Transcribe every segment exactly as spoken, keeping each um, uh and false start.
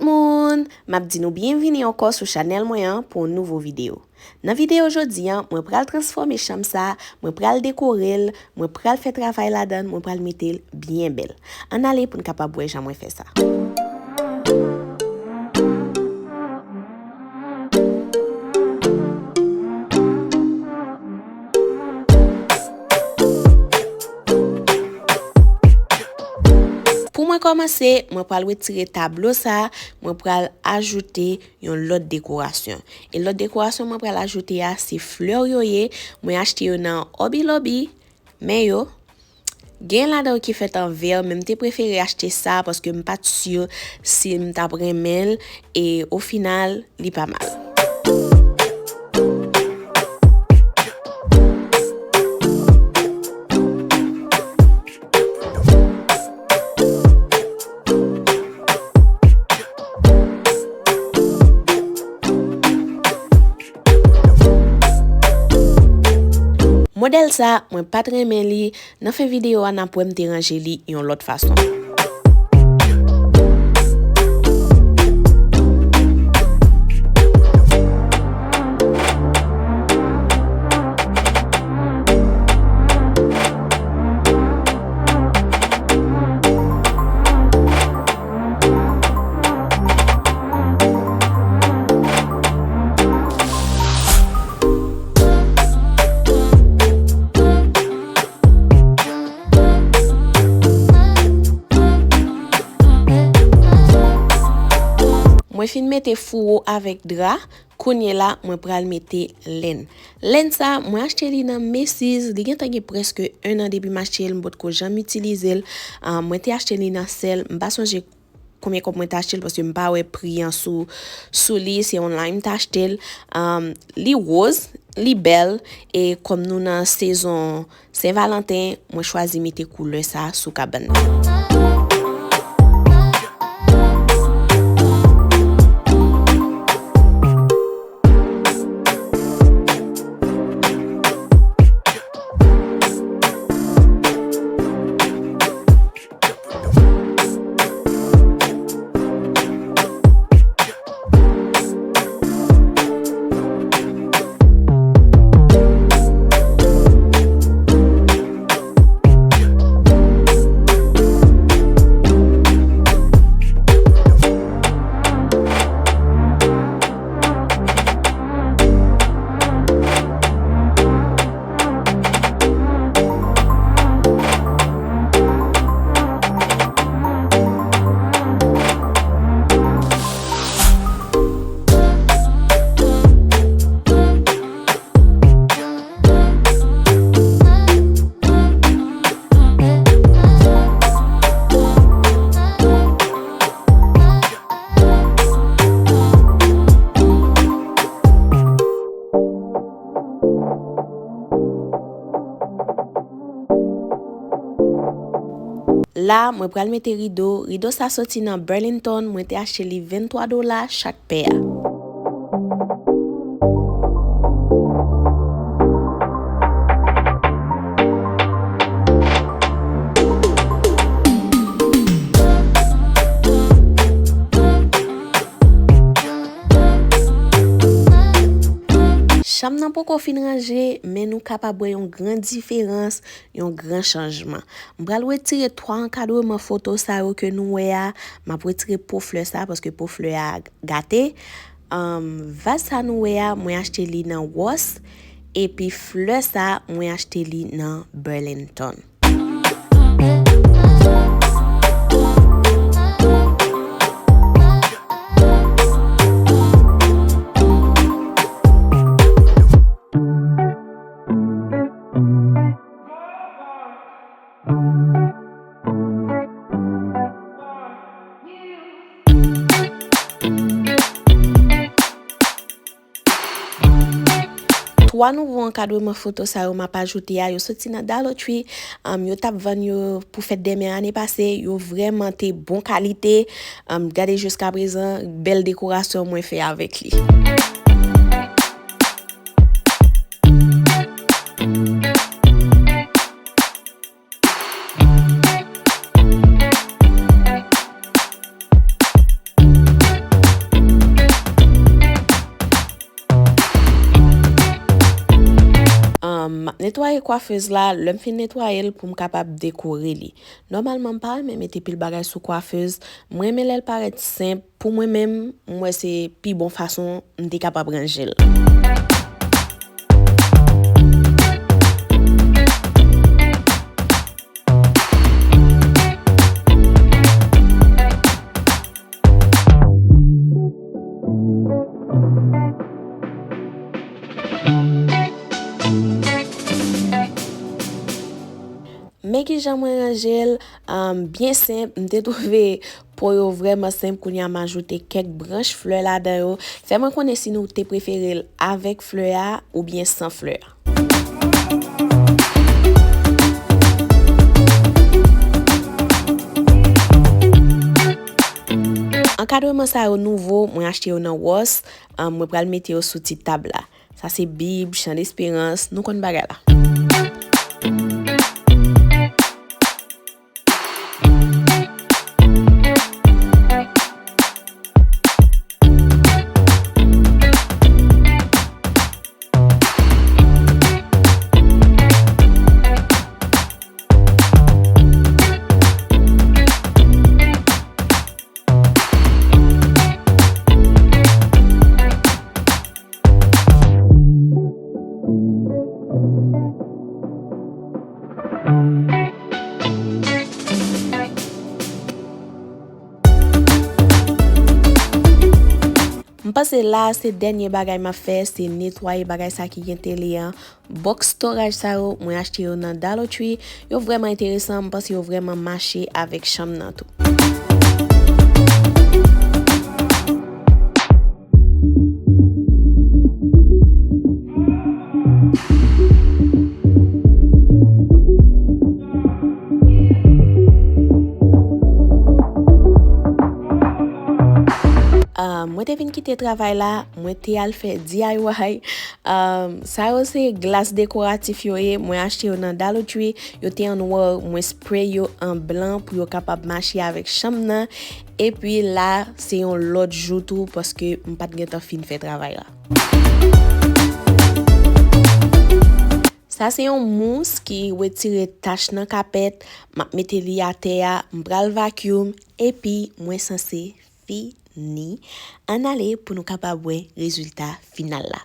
Moun, m ap di nou byenvini ankò sou chanèl mwen an pou yon nouvo videyo. Nan videyo jodi a, mwen pral transfòme chanm sa, mwen pral dekore l, mwen pral fè travay ladan l, mwen pral mete l byen bèl. Ann ale pou n kapab wè jan mwen fè sa. Pou mwen kòmanse, mwen pral retire tablo sa, mwen pral ajoute yon lòt dekorasyon. E lòt dekorasyon mwen pral ajoute a, se flè yo ye, mwen achte yo nan Hobby Lobby, men yo, gen ladan yo ki fèt an vè, men m te prefere achte sa paske m pa t si si m t ap renmen l, e ofinal, li pa mal. Modèl sa, mwen pa t renmen li. Nan fen videyo a, n ap wè m te ranje li yon lòt fason. Mwen fin mete fouwo avèk dra. Kounye la, mwen pral mete lenn. Lenn sa, mwen achte li nan Macy's. Li gentan gen prèske en an depi m achte l, m potko janm itilize l. Ah, mwen te achte li nan sèl, m pa sonje konbyen kòb mwen te achte l, paske m pa wè pri an sou, sou li, se online m te achte l. Ah, li woz, li bèl, e kòm nou nan sezon Sen Valanten, mwen chwazi mete koulè sa sou kabann nan. La, mwen pral mete rido. Rido sa soti nan Burlington. Mwen te achte li venntwa dola chak pè a. Chanm nan poko fin ranje, men nou kapab wè yon gran diferans, yon gran chanjman. M pral retire twa ankadreman foto sa yo ke nou wè a. M ap retire po flè sa, paske po flè a gate. Ahn, vaz sa nou wè a, mwen achte li nan Ross. Epi flè sa, mwen achte li nan Burlington. Twa nouvo ankadreman foto sa yo m ap ajoute a, yo soti nan Dollar Tree. Am, yo t ap vann yo pou fèt dèmè ane pase. Yo vrèman te bon kalite. Am, gade jiskaprezan, bèl dekorasyon mwen fè avèk li. Netwaye kwafez la, lè m fin netwaye l pou m kapab dekore li. Nòmalman, m pa renmen mete pil bagay sou kwafez. Mwen renmen lè l parèt senp. Pou mwen menm, m wè se pi bon fason m te kapab ranje l. Men kijan mwen ranje l, um, byen senp, m te twouve po yo vrèman senp, kounye a m ajoute kèk branch flè ladan yo. Fè mwen konnen si nou te prefere l avèk flè a oubyen san flè a. Ankadreman sa yo nouvo, mwen achte yo nan Ross, um, mwen pral mete yo sou ti tab la. Sa se Bib, Chan Desperans, nou konn bagay la. M panse la a se dènye bagay m ap fè, se netwaye bagay sa ki gen tele an. Box storage sa yo, mwen achte yo nan Dollar Tree. Yo vrèman enteresan, m panse yo vrèman mache avèk chanm nan tou. Ah, mwen te vin kite travay la, mwen te al fè D I Y. Um, sa yo se glas dekoratif yo ye. Mwen achte yo nan Dollar Tree. Yo te an nwa, mwen spray yo an blan pou yo kapab mache avèk chanm nan. Epi la, se yon lòt jou tou paske m pa t gentan fin fè travay la. Sa se yon mous ki retire tach nan kapèt. M ap mete li atè a, m pral vacuum, epi mwen sanse fini. Ann ale pou nou kapab wè rezilta final la.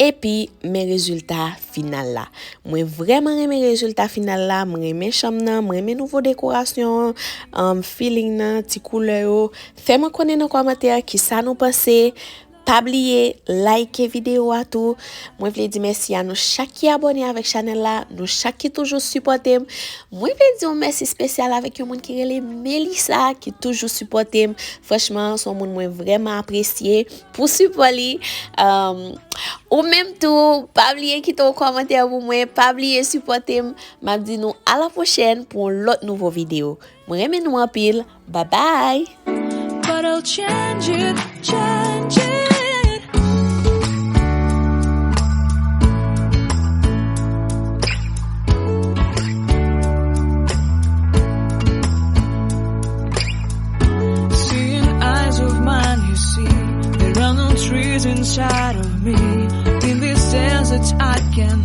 Epi, men rezilta final la. Mwen vrèman renmen rezilta final la. Mwen renmen chanm nan. Mwen renmen nouvo dekorasyon an. Um, feeling nan, ti koulè yo. Fè mwen konnen nan kòmantè kisa nou panse. Pa bliye like videyo a tou. Mwen vle di mèsi a nou chak ki abòne avèk chanèl la, nou chak ki toujou sipòte m. Mwen vle di yon mèsi espesyal avèk yon moun ki rele Melissa, ki toujou sipòte m. Franchman, se yon moun mwen vrèman apresye pou sipò li. Um, ou menm tou, pa bliye kite yon kòmantè pou mwen, pa bliye sipòte m. M ap di nou a la pwochèn pou yon lòt nouvo videyo. Mwen renmen nou anpil. Bye bye! But I'll change it, change it. Seeing eyes of mine, you see, there are no trees inside of me. In this desert, I can